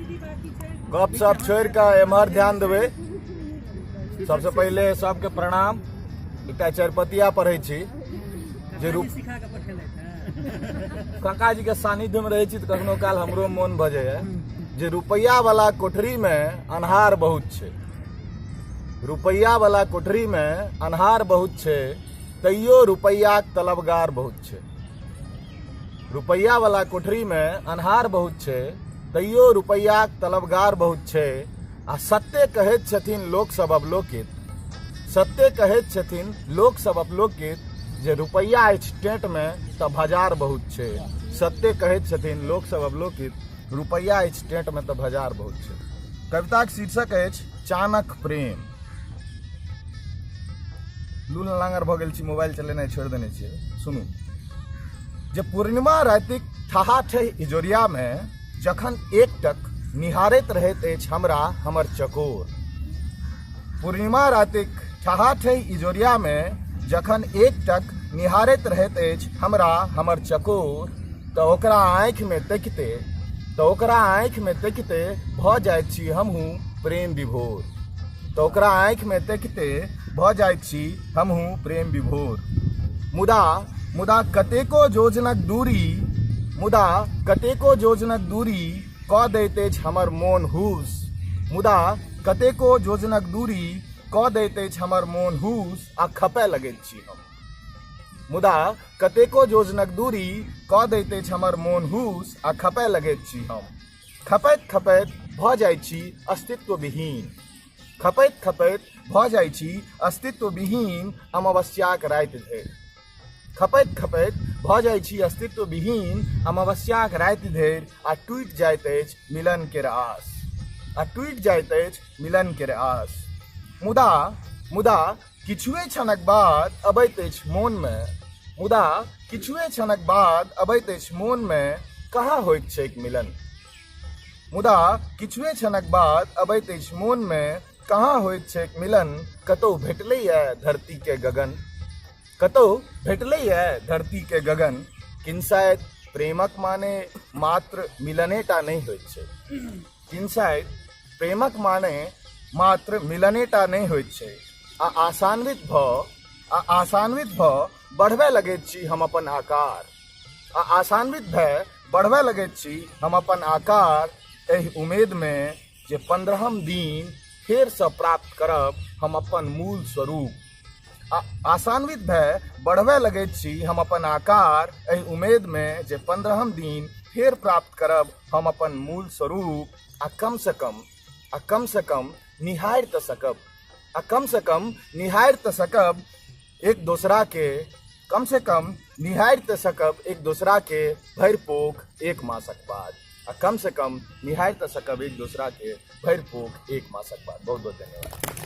गप सप छोड़ि कऽ एम्हर ध्यान देबै। सबसे पहिले सबके प्रणाम। एकटा चरपतिया पढ़ै छी जे रूप काका जी के सानिध्य में रहै छी तऽ कखनो काल हमरो मोन भऽ जाइए जे रुपैआ वाला कोठरी में अन्हार बहुत छै, रुपैआ वाला कोठरी में अन्हार बहुत छै, तैयो रुपैआक तलबगार बहुत छै। रुपैआ वाला कोठरी में अन्हार बहुत छै, तैयो रुपैआक तलबगार बहुत छै। आ सत्य कहैत छथिन लोक सब अवलोकित, सत्य कहैत छथिन लोक सब अवलोकित जे रुपैआ अछि टेंट में तऽ भजार बहुत छै। सत्य कहैत छथिन लोक सब अवलोकित, रुपैआ अछि टेंट में तऽ भजार बहुत छै। कविताक शीर्षक अछि चानक प्रेम। लूल लांगर भऽ गेल छी, मोबाइल चलेनाइ छोड़ि देने छियै। सुनू जे पूर्णिमा रातिक ठहाठह इजोरियामे जखन एकटक निहारैत रहैत अछि हमरा हमर चकोर। पूर्णिमा रातिक ठहाठह इजोरियामे जखन एकटक निहारैत रहैत अछि हमरा हमर चकोर, तऽ ओकरा आँखिमे तकिते, तऽ ओकरा आँखिमे तकिते भऽ जाइत छी हमहूँ प्रेम विभोर। तऽ ओकरा आँखिमे तकिते भऽ जाइत छी हमहूँ प्रेम विभोर। मुदा मुदा कतेको योजनक दूरी, मुदा कतेको योजनक दूरी कऽ दैत अछि हमर मोन हुस। मुदा कतेको योजनक दूरी कऽ दैत अछि हमर मोन हुस आ खपय लगैत छी हम। मुदा कतेको योजनक दूरी कऽ दैत अछि हमर मोन हुस आ खपय लगैत छी हम। खपैत खपैत भऽ जाइत छी अस्तित्वविहीन, खपैत खपैत भऽ जाइत छी अस्तित्वविहीन अमावस्याक राति धरि। खपैत खपैत भऽ जाइत छी अस्तित्वविहीन अमावस्याक राति धरि आ टूटि जाइत अछि मिलन केर आस, आ टूटि जाइत अछि मिलन केर आस। मुदा मुदा किछुए क्षणक बाद अबैत अछि मोनमे, मुदा किछुए क्षणक बाद अबैत अछि मोनमे कहाँ होइत छैक मिलन। मुदा किछुए क्षणक बाद अबैत अछि मोनमे कहाँ होइत छैक मिलन। कतहु भेटलैए धरतीके गगन, कतहु भेटलैए धरतीके गगन। किनसाइत प्रेमक माने मात्र मिलनेटा नहि होइत छै, किनसाइत प्रेमक माने मात्र मिलनेटा नहि होइत छै। आ आशान्वित भऽ, आ आशान्वित भऽ बढ़बय लगैत छी हम अपन आकार, आ आशान्वित भए बढ़बय लगैत छी हम अपन आकार, एहि उमेदमे जे 15म दिन फेरसँ प्राप्त करब हम अपन मूल स्वरूप। आ आशान्वित भए बढ़बय लगैत छी हम अपन आकार, एहि उमेदमे जे 15म दिन फेर प्राप्त करब हम अपन मूल स्वरूप। आ कमसँ कम, आ कमसँ कम निहारि तऽ सकब, आ कमसँ कम निहारि तऽ सकब एक दोसराके, कमसँ कम निहारि तऽ सकब एक दोसराके भरि पोख एक मासक बाद। आ कमसँ कम निहारि तऽ सकब एक दोसराके भरि पोख एक मासक बाद। बहुत बहुत धन्यवाद।